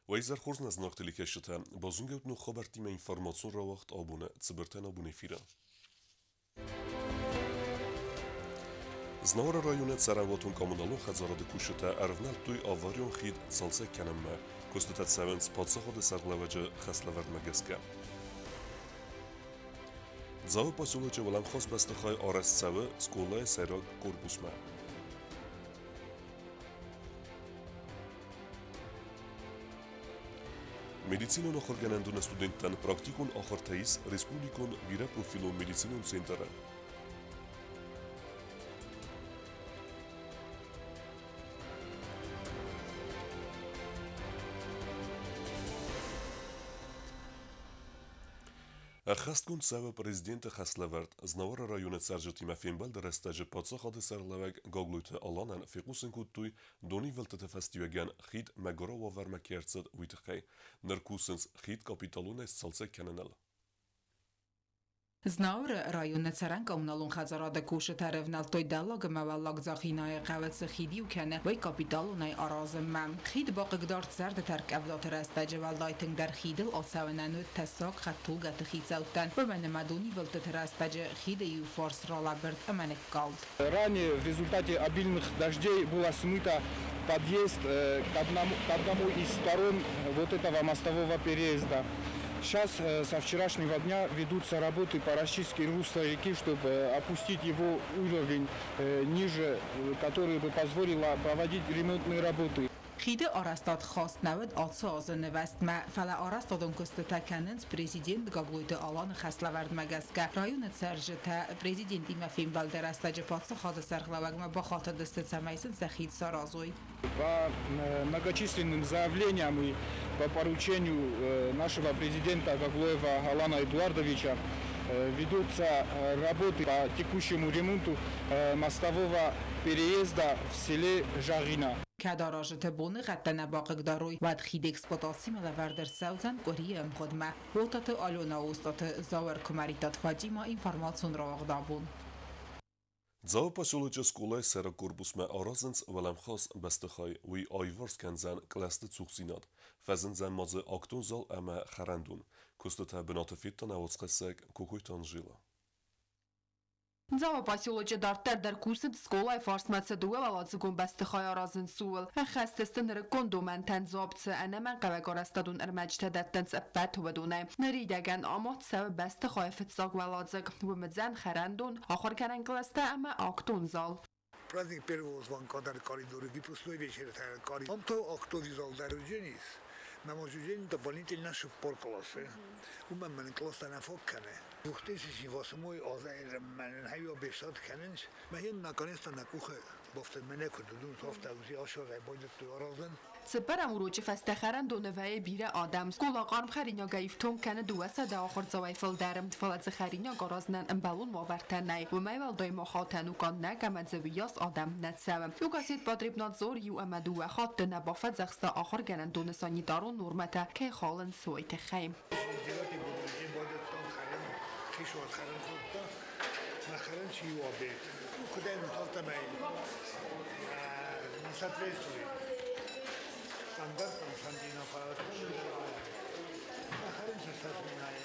Уӕ изӕр хорз, нӕ зынаргъ телекӕсджытӕ! Базонгӕ ут ног хабӕрттимӕ информацион рауагъд абоны цыбыртӕн абон эфиры. Знауыры районы цӕрӕнуатон-коммуналон хӕдзарады кусджытӕ ӕрывнӕлдтой аварион хид цалцӕг кӕнынмӕ. Куыстытӕ цӕуынц паддзахады сӕргълӕууӕджы хӕслӕвӕрдмӕ гӕсгӕ. Дзауы поселочы уӕлӕмхас бӕстыхай арӕзт цӕуы скъолайы сӕйраг корпусмӕ. Медицинон ахуыргӕнӕндоны студенттӕн практикон ахуыртӕ ис республикон бирӕпрофилон медицинон центры. Ӕххӕстгонд цӕуы президенты хӕслӕвӕрд. Знауыры районы цӕрджытимӕ фембӕлды рӕстӕджы паддзахады сӕргълӕууӕг Гаглойты Аланӕн фехъусын кодтой, донивылдтыты фӕстиуӕгӕн хид мӕгуырау уавӕрмӕ кӕй ӕрцыд, уый тыххӕй. Ныр кусынц хид капиталонӕй сцалцӕг кӕныныл. Знауыры районы цӕрӕн коммуналон хӕдзарады кусджытӕ ӕрӕвнӕлдтой Дӕллаг ӕмӕ Уӕллаг Дзахинайы хъӕуы цы хид иу кӕны, уый капиталонӕй аразынмӕ. Хид бахъыгдард сӕрды тӕрккъӕвдаты рӕстӕджы, уӕлдай тынгдӕр хидыл ацӕуынӕн уыд тӕссаг хӕдтулгӕты хицӕуттӕн, уымӕн ӕмӕ донивылдтыты рӕстӕджы хиды иу фарс ралӕбырд ӕмӕ ныккалд. Ранее в результате обильных дождей было смыто подъезд к одному из сторон вот этого мостового переезда. Сейчас со вчерашнего дня ведутся работы по расчистке русла реки, чтобы опустить его уровень ниже, который бы позволило проводить ремонтные работы. Хиды арӕзтад хаст нӕ уыд ацы азы нывӕзтмӕ, фӕлӕ арӕзтадон куыстытӕ кӕнынц президент Гаглойты Аланы хӕслӕвӕрдмӕ гӕсгӕ. Районы цӕрджытӕ президентимӕ фембӕлды рӕстӕджы паддзахады сӕргълӕууӕгмӕ бахатыдысты, цӕмӕй сын сӕ хид саразой. По многочисленным заявлениям и по поручению нашего президента Гаглоева Алана Эдуардовича ведутся работы по текущему ремонту мостового переезда в селе Жагина. Кӕд аразджыты боныгъӕдтӕ нӕ бахъыгдарой, уӕд хид эксплуатацимӕ лӕвӕрд ӕрцӕудзӕн къуырийы ӕмгъуыдмӕ. Уотаты Алена, Остъаты Зауыр, Куымӕридтаты Фатимӕ, информацион рауагъд абон. Дзауы поселочы скъолайы сӕйраг корпусмӕ аразынц уӕлӕмхас бӕстыхай, уый аиуварс кӕндзӕн кълӕсты цухдзинад. Фӕзындзӕн ма дзы актон зал ӕмӕ хӕрӕндон. Куыстытӕ бынаты федта нӕ уацхӕссӕг Кокойты Анжела. Дзауы поселочы дарддӕр дӕр кусынц, скъолайы фарсмӕ цы дыууӕуӕладзыгон бӕстыхай аразынц, ууыл. Ӕххӕст сты нырыккон домӕнтӕн дзуапп цы ӕнӕмӕнгхъӕуӕг арӕзтадон ӕрмӕджытӕ дӕттынц, ӕппӕт уыдонӕй. Ныридӕгӕн амад цӕуы бӕстыхайы фыццаг уӕладзыг. Уым уыдзӕн хӕрӕндон, ахуыргӕнӕн кълӕстӕ ӕмӕ актон зал. Праздник первого звонка дӕр коридоры, выпускной вечер коридор. Там то актовый зал дӕр уыдзӕнис. Мӕ уыдзӕн дополнительно цыппор классы. Уымӕн мӕн класстӕ нӕ фаг кӕны. 2008 азӕй мӕнӕн хӕйуа бесад кӕнынц. Мӕ наконец-то нӕ къухы бафтыд, мӕнӕ куыд уыдон, афтӕ уыди асарӕй байдыдтой аразын. Цыппӕрӕм урочы фӕстӕ хӕрӕндоны вӕййы бирӕ адӕм. Скъола хъарм хӕринагӕй ифтонг кӕны 200 ахуырдзауӕй фылдӕр, фӕлӕ дзы хӕринаг аразынӕн ӕмбӕлон уавӕртӕ нӕй. Уымӕй уӕлдай ма хатӕн у къаннӕг ӕмӕ дзы уыйас адӕм нӕ цӕуы. Югосетпотребнадзор иу ӕмӕ дыууӕ хатты нӕ бафӕдзӕхста, ахуыргӕнӕндоны санитарон нормӕтӕ кӕй халынц, уый тыххӕй. Девятый год байдыдтам хӕрын, хицауад хӕрын кодта, мӕ хӕрын чи у обед. Куыдӕй афтӕмӕй не соответствует стандартам санэпидаппарата. Хӕрын чи сасминайы.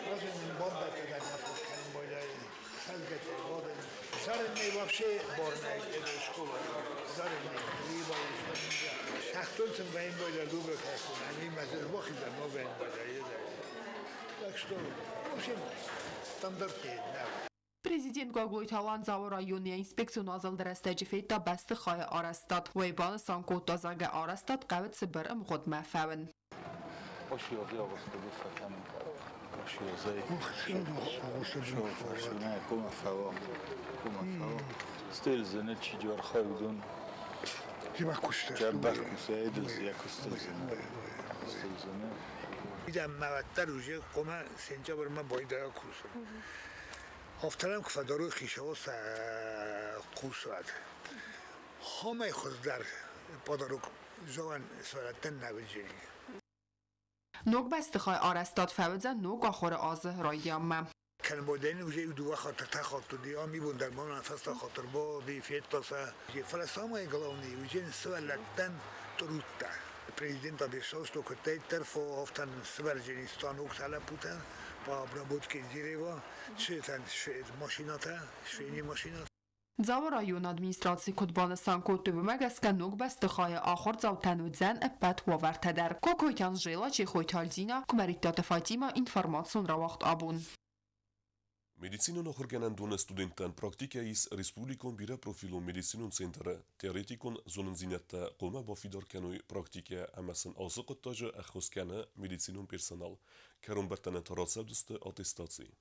Разве бомбӕтӕ кӕнын байдайы, сӕлгӕтӕ, бодын. Зарыннӕй вообще бар нӕй школа. Зарыннӕй, Шахтон сын вӕйын байда луга кӕсын, они мазер бахиза, но вӕйын байда. Так что, в общем, стандарты, да. Президент Гаглойты Алан Дзауы районы инспекцион азылды рӕстӕджы федта бӕстыхайы арӕзтад. Уый банысан кодта, зӕгъгӕ, арӕзтад хъӕуы цыбыр ӕмгъуыдмӕ фӕуын. Oshi Oshi Идӕм мӕвӕттӕр уже кома сентябрьмӕ байдая кусын. Афтӕрӕм куы хицауы хъусад. Хомӕй хуыздӕр подарок зоан сфӕрӕттӕн нӕ уыдзӕни. Ног бӕстыхай арӕзтад фӕуыдзӕн ног ахуыры азы райдианмӕ. Kan bodен уже дыууӕ хатты тахатты ди ами бон дӕр мон фӕстаг хатыр боди федта сӕ. Фӕлӕ самое главное уыдзӕн сывӕллӕттӕн трудтӕ. Президент обещал, что куда-то сверженный станок талапута по обработке дерева, машина-то, швейная машина. Дзауы районы администрацийы куыд банысан кодтой, уымӕ гӕсгӕ ног бӕстыхайы ахуырдзаутӕн уыдзӕн ӕппӕт уавӕртӕ дӕр. Кокойты Анжела, Чехойты Альзина, Куымӕридтаты Фатима, информацион рауагъд «Абон». Медицинон ахуыргӕнӕндоны студенттӕн практикӕ ис республикон бирӕпрофилон медицинон центры теоретикон зонындзинӕдтӕ хъуамӕ бафидар кӕной практикӕ ӕмӕ сын ацы хъуыддаджы ӕххуыс кӕны медицинон персонал. Кӕронбӕттӕны та рацӕудзысты аттестаци.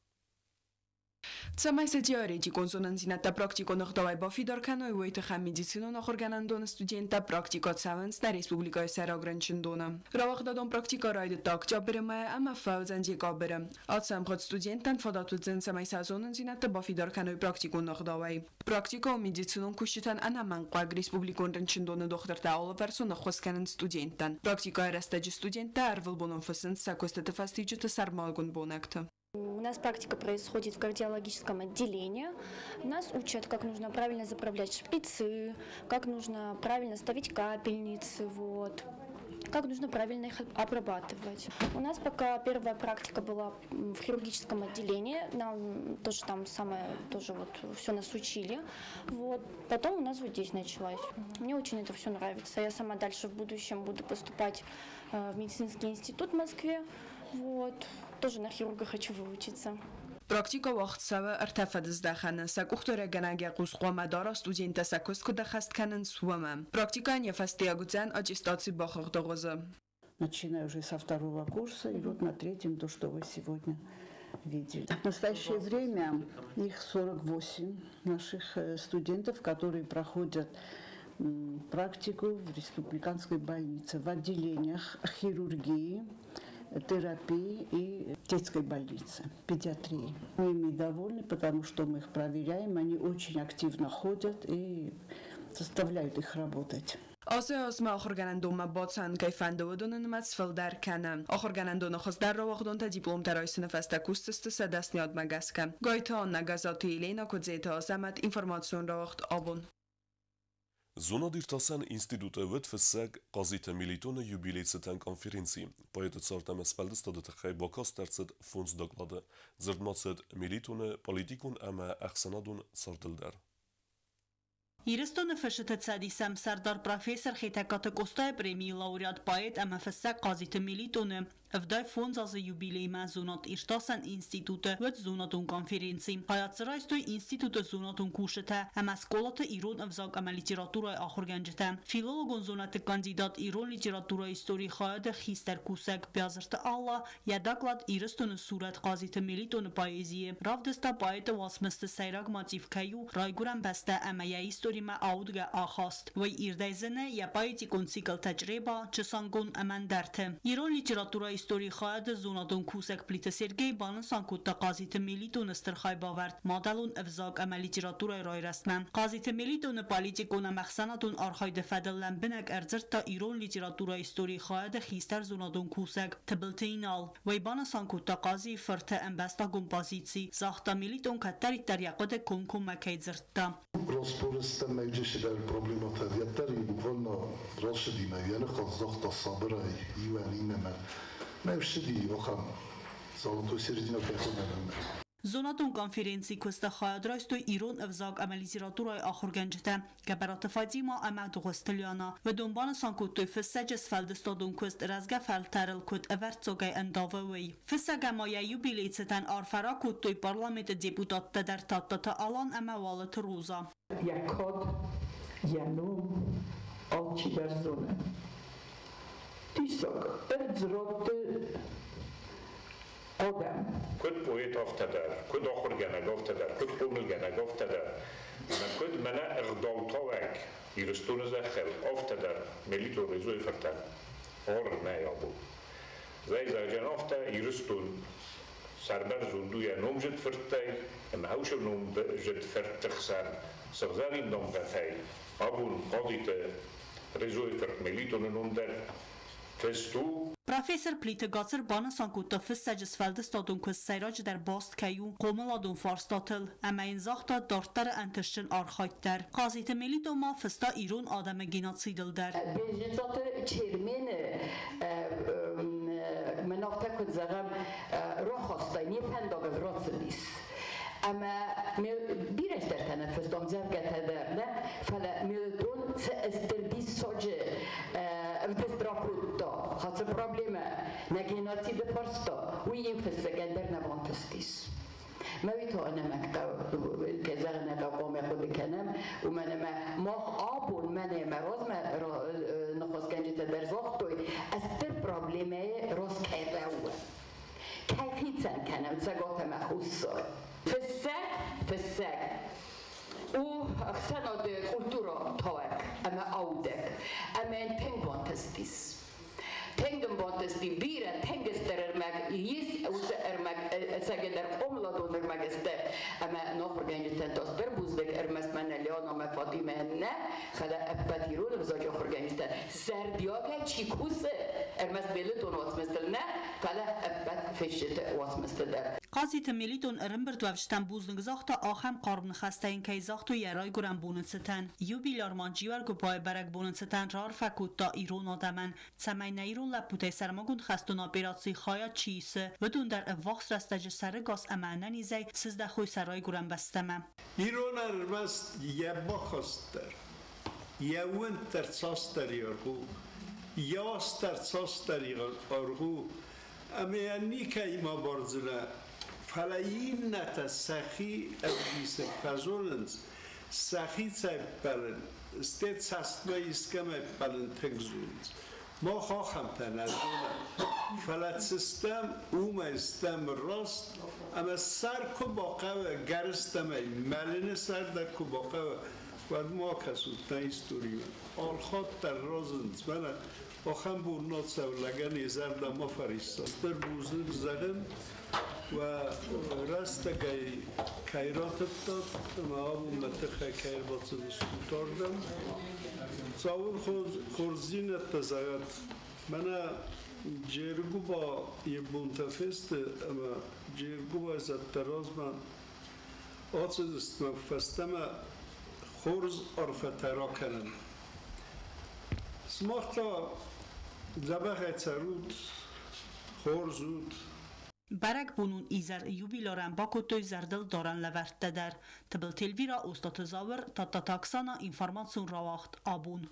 Цӕмӕй сӕ теоретикон зонындзинӕдтӕ практикон ӕгъдауӕй бафидар кӕной, уый тыххӕй медицинон ахуыргӕнӕндоны студенттӕ практикӕ цӕуынц нӕ республикӕйы сӕйраг рынчындоны. Рауагъдадон практикӕ райдыдта октябры мӕйы ӕмӕ фӕуыдзӕн декабры. Ацы ӕмгъуыд студенттӕн фадат уыдзӕн, цӕмӕй сӕ зонындзинӕдтӕ бафидар кӕной практикон ӕгъдауӕй. Практикӕ у медицинон кусджытӕн ӕнӕмӕнгхъуаг республикон рынчындоны дохтыртӕ алывӕрсон ӕххуыс кӕнынц студенттӕн. Практикӕйы рӕстӕджы студенттӕ ӕрвылбонон фыссынц сӕ куыстыты фӕстиуджыты сӕрмагонд бонӕгты. У нас практика происходит в кардиологическом отделении. Нас учат, как нужно правильно заправлять шприцы, как нужно правильно ставить капельницы, вот, как нужно правильно их обрабатывать. У нас пока первая практика была в хирургическом отделении, нам тоже там самое, тоже вот все нас учили. Вот. Потом у нас вот здесь началась. Мне очень это все нравится. Я сама дальше в будущем буду поступать в медицинский институт в Москве. Вот. Тоже на хирурга хочу выучиться. Практикӕ уагъд цӕуы ӕртӕ фӕдыздӕхӕны. Сӕ къухдариуӕггӕнӕг йӕ хъус хъуамӕ дара студенттӕ сӕ куыст куыд ӕххӕст кӕнынц, уымӕ. Практикӕйӕн йӕ фӕстиуӕг уыдзӕн аттестаци бахыгъды хуызы. Начиная уже со второго курса, и вот на третьем то, что вы сегодня видели. В настоящее время их 48 наших студентов, которые проходят практику в республиканской больнице, в отделениях хирургии, терапии и детской больницы, педиатрии. Мы ими довольны, потому что мы их проверяем, они очень активно ходят и заставляют их работать. Азӕй азмӕ ахуыргӕнӕндонмӕ бацӕуын кӕй фӕнды, уыдоны нымӕц фылдӕр кӕны. Ахуыргӕнӕндоны хуыздӕр рауагъдонтӕ дипломтӕ райсыны фӕстӕ кусдзысты сӕ дӕсныйадмӕ гӕсгӕ. Гайты Аннӕ, Гӕззаты Еленӕ, Куыдзеты Азӕмӕт, информацион рауагъд «Абон». Зонад-иртасӕн институты уыд фыссӕг Хъазиты Мелитоны юбилейы цытӕн конференци. Поэты цард ӕмӕ сфӕлдыстады тыххӕй бакаст ӕрцыд фондз доклады. Дзырд ма цыд Мелитоны политикон ӕмӕ ӕхсӕнадон цардыл дӕр. Ирыстоны Фысджыты цӕдисы ӕмсӕрдар, профессор, Хетӕгкаты Къостайы премийы лауреат, поэт ӕмӕ фыссӕг Хъазиты Мелитоны 75 азы юбилеймӕ зонад-иртасӕн институты уыд зонадон конференци. Хайад дзы райстой институты зонадон кусджытӕ ӕмӕ скъолаты ирон ӕвзаг ӕмӕ литературӕйы ахуыргӕнджытӕ. Филологон зонӕдты кандидат, ирон литературӕйы историйы хайады хистӕр кусӕг Биазырты Алла йӕ доклад «Ирыстоны сурӕт Хъазиты Мелитоны поэзийы» равдыста, поэты уацмысты сӕйраг мотив кӕй у райгуырӕн бӕстӕ ӕмӕ йӕ историмӕ аудгӕ ахаст. Уый ирдӕй зыны йӕ поэтикон циклтӕ «Чъреба», «Чысангом» ӕмӕ ӕндӕрты. Ирон литературӕйы историйы хайады зонадон кусӕг Плиты Сергей банысан кодта Хъазиты Мелитоны стыр хайбавӕрд мадӕлон ӕвзаг ӕмӕ литературӕйы райрӕзтмӕ. Хъазиты Мелитоны политикон ӕмӕ ӕхсӕнадон архайды фӕдыл лӕмбынӕг ӕрдзырдта ирон литературӕйы историйы хайады хистӕр зонадон кусӕг Тыбылты Инал. Уый банысан кодта Хъазийы фырты ӕмбӕстагон позици, загъта, Мелитон кӕддӕриддӕр йӕ хъуыды комкоммӕ кӕй дзырдта. Роспорыстӕм проблематӕ дӕттӕр буквально рацыди мӕ йӕ ныхас загъта сабырӕй иуӕн иннӕмӕ. Мӕ ссыди ахӕм золотой середина кӕй хонӕм. Зонадон конференцийы куысты хайад райстой ирон ӕвзаг ӕмӕ литературӕйы ахуыргӕнджытӕ Гӕбӕраты Фатима ӕмӕ Дыгъуызты Лиана. Уыдон банысан кодтой, фыссӕджы сфӕлдыстадон куыст рӕзгӕ фӕлтӕрыл куыд ӕвӕрццагӕй ӕндавы, уый. Фыссӕгӕн ма йӕ юбилейы цытӕн арфӕ ракодтой парламенты депутаттӕ дӕр Тадтаты Алан ӕмӕ Уалыты Роза. Йӕ кад, йӕ ном алчидӕр зоны. Диссаг, ӕрдз ратты адӕм. Куыд поэт, афтӕ дӕр, куыд ахуыргӕнӕг, афтӕ дӕр, куыд хъомылгӕнӕг, афтӕ дӕр, ӕмӕ куыд мӕнӕ ӕгъдаутауӕг Ирыстоны зӕххыл, афтӕ дӕр Мелитон Резойы фыртӕн аргъ нӕй абон. Зӕй афтӕ Ирыстон сӕрбӕрзонд у йӕ номдзыд фырттӕй ӕмӕ уыцы номдзыд фыртты хсӕн сыгъзӕрин дамгъӕтӕй абон Хъазиты Резойы фырт Мелитоны ном дӕр фыст у. Профессор Плиты Гацыр банысан кодта, фыссӕджы сфӕлдыстадон куыст сӕйраджыдӕр баст кӕй у хъомыладон фарстатыл, ӕмӕ йын загъта дарддӕры ӕнтыстджын архайд дӕр. Хъазиты Мелитон ма фыста ирон адӕмы геноцидыл дӕр. Беджызаты Чермены мын афтӕ куыд зӕгъӕм, рахастай, не фӕндагыл рацыдис. Ӕмӕ бирӕ стӕртӕ ныффыстам, ӕмдзӕвгӕтӕ дӕр, нӕ, фӕлӕ Мелитон цы стыр диссаджы ӕвдыст ракодта, ацы проблемӕ, нӕ геноциды фарста, уый йын фыссӕгӕн дӕр нӕ бантыстис. Мӕ уый та ӕнӕмӕнг кӕй зӕгъын ӕй хъуамӕ хъуыды кӕнӕм, уымӕн ӕмӕ мах абон мӕнӕ мӕ размӕ ныхасгӕнджытӕ дӕр загътой, стыр проблемӕйы раз кӕй лӕууы. Кӕй хицӕн кӕнӕм Цӕгат ӕмӕ Хуссар. Фыссӕг, фыссӕг у ӕхсӕнады культурӕ тауӕг ӕмӕ аудӕг, ӕмӕ йын тынг бантыстис. Тынг ын бантысти бирӕ, тынг стыр ӕрмӕг ис, уыцы ӕрмӕг ӕцӕгӕйдӕр хъомыладон ӕрмӕг сты, ӕмӕ ахуыргӕнджытӕн та стыр бузныг, ӕрмӕст мӕнӕ Леон ӕмӕ Фатимӕйӕн нӕ, фӕлӕ ӕппӕт ирон ӕвзаджы ахуыргӕнджытӕ зӕрдиагӕй чи кусы, ӕрмӕст Мелитоны уацмыстыл нӕ, фӕлӕ ӕппӕт фысджыты уацмысты дӕр. Хъазиты Мелитон ӕрӕмбырдуӕвджытӕн бузныг загъта, ахӕм хъарм ныхӕстӕ йын кӕй загътой йӕ райгуырӕн боны цытӕн. Юбиляр ма Джиуӕргуыбайы бӕрӕгбоны цытӕн раарфӕ кодта ирон адӕмӕн, цӕмӕй нӕ ирон лӕппутӕй сӕрмагонд хӕстон операцийы хайад чи исы, уыдон дӕр ӕввахс рӕстӕджы сӕрыгас ӕмӕ ӕнӕнизӕй сыздӕхой сӕ райгуырӕн бӕстӕмӕ. Ирон ӕрмӕст йӕ бахаст дӕр, йӕ уынд дӕр цасдӕр аргъ у, йӕ ас дӕр цасдӕр аргъ у, ӕмӕ йӕ никӕимӕ бардзынӕ, фӕлӕ иннӕтӕ сӕхи ӕвдисын фӕзонынц, сӕхицӕй ӕппӕлын, стӕй цӕстмӕ искӕмӕ ӕппӕлын тынг зонынц. Мах ахӕмтӕ нӕ зонӕм, фӕлӕ цы стӕм, уымӕй стӕм раст, ӕмӕ сӕр куы бахъӕуа, гӕрыстӕмӕй мӕлыны сӕр дӕр куы бахъӕуа, уӕд ма кӕсут нӕ историмӕ. Алхатт дӕр разынц, мӕнӕ ахӕм бон нӕ цӕуы лӕгӕн йӕ зӕрдӕ ма фӕрисса. Стыр бузныг зӕгъын, уӕ рӕстӕгӕй кӕй ратыдтат ӕмӕ абон мӕ тыххӕй кӕй ӕрбацыдыстут ардӕм. Цӕуыл хорздзинӕдтӕ зӕгъӕт, мӕнӕ Джергуба йе бонтӕ фесты ӕмӕ Джергуба зӕдтӕ размӕ ацыдыстмӕ фӕстӕмӕ хорз арфӕтӕ ракӕнын. Сымах та дзӕбӕхӕй цӕрут, хорз ут. Бӕрӕгбонон изӕр юбилярӕн бакодтой зӕрдылдарӕн лӕвӕрттӕ дӕр. Тыбылты Эльвира, Остъаты Зауыр, Тадтаты Оксана, информацион рауагъд «Абон».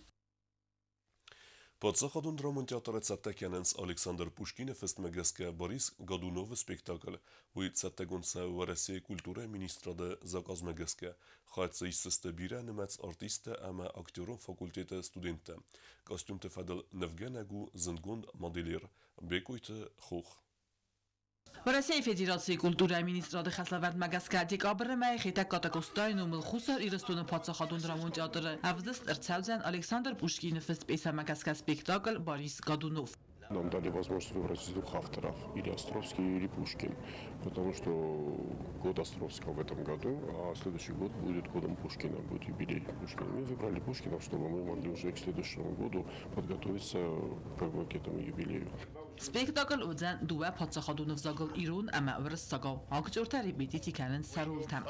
Паддзахадон драмон театры цӕттӕ кӕнынц Александр Пушкины фыстмӕ гӕсгӕ Борис Годуновы спектакль. Уый цӕттӕгонд цӕуы Уӕрӕсейы культурӕйы министрады заказмӕ гӕсгӕ. Хайад дзы исдзысты бирӕнымӕц артисттӕ ӕмӕ актерон факультеты студенттӕ. Костюмты фӕдыл нывгӕнӕг у зындгонд модельер Бекъойты Хох. Уӕрӕсейы Федерацийы культурӕйы министрады хӕслӕвӕрдмӕ гӕсгӕ декабры мӕйы Хетӕгкаты Къостайы номыл Хуссар Ирыстоны паддзахадон драмон театры ӕвдыст ӕрцӕудзӕн Александр Пушкины фыст пьесӕмӕ гӕсгӕ спектакль «Борис Годунов». Нам дали возможность выбрать из двух авторов, или Островский, или Пушкин, потому что год Островского в этом году, а следующий год будет годом Пушкина, будет юбилей Пушкина. Мы выбрали Пушкина, чтобы мы могли уже к следующему году подготовиться как бы к этому юбилею. Спектакль уыдзӕн дыууӕ паддзахадон ӕвзагыл ирон ӕмӕ уырыссагау. Актертӕ репетици кӕнынц Сарултӕм.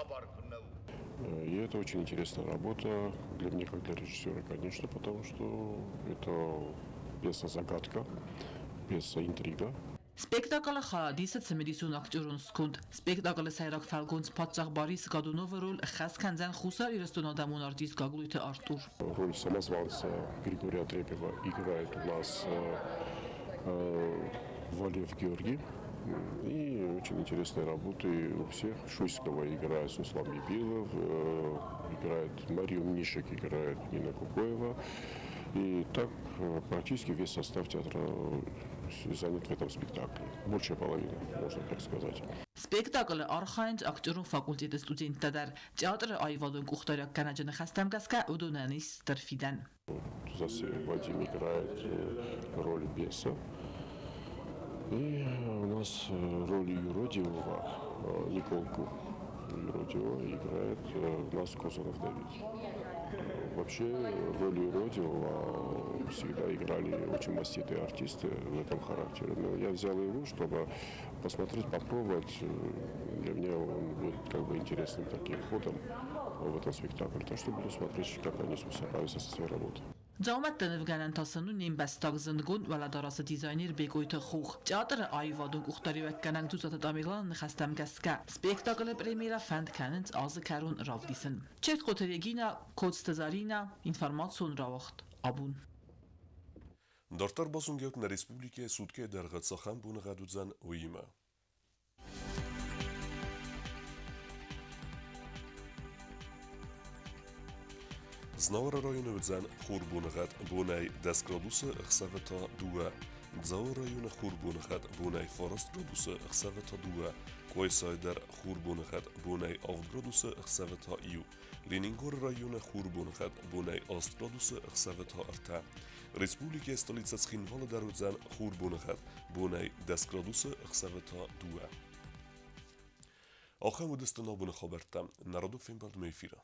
И это очень интересная работа для меня, как для режиссера, конечно, потому что это пьеса-загадка, пьеса-интрига. Спектаклы хайад исы цымыдисон актерон сконд. Спектаклы сӕйраг фӕлгонц паддзах Борис Годуновы роль ӕххӕст кӕндзӕн Хуссар Ирыстоны адӕмон артист Гаглойты Артур. Роль самозванца Григория Отрепьева играет у нас Валев Георгий. И очень интересные работы у всех. Шуйского играет Суслан Бибилов, играет Марию Мнишек, играет Нина Кукоева. И так практически весь состав театра занят в этом спектакле. Большая половина, можно так сказать. Спектаклы архайынц актерон факультеты студенттӕ дӕр. Театры аивадон къухдариуӕггӕнӕджы ныхӕстӕм гӕсгӕ уыдонӕн ис стыр фидӕн. Засеев Вадим играет роль беса. И у нас роль юродивого, Николку юродивого, играет у нас Козанов Давид. Вообще роль юродивого всегда играли очень маститые артисты в этом характере. Но я взял его, чтобы посмотреть, попробовать. Для меня он будет как бы интересным таким ходом в этом спектакле. Так что буду смотреть, как они справятся со своей работой. Дзаумӕтты нывгӕнӕнтӕ сын у не мбӕстаг зындгонд уӕлӕдарӕсы дизайнер Бекъойты Хох. Театры аивадон къухдариуӕггӕнӕг Дзуццаты Тамерланы ныхӕстӕм гӕсгӕ, спектаклы премьерӕ фӕнд кӕнынц азы кӕрон равдисын. Чертхъоты Регинӕ, Коцты Заринӕ, информацион рауагъд Абон. Дарддӕр базонгӕут нӕ республикӕйы суткӕйы дӕргъы цахӕм боныгъӕд уыдзӕн, уыимӕ. Знауыры районы уыдзӕн хур боныгъӕд бонӕй 10 градусы, ӕхсӕвы та 2. Дзауы районы хур боныгъӕд бонӕй 9 градусы, ӕхсӕвы та 2. Къуайсайы дӕр хур боныгъӕд бонӕй 7 градусы, ӕхсӕвы та 1. Ленингоры районы хур боныгъӕд бонӕй 8 градусы, ӕхсӕвы та 3. Республикӕйы столицӕ Цхинвалы дӕр уыдзӕн хур боныгъӕд бонӕй 10 градусы, ӕхсӕвы та 2. Ахӕм уыдысты нӕ абоны хабӕрттӕ. Нӕ радон фембӕлдмӕ эфиры.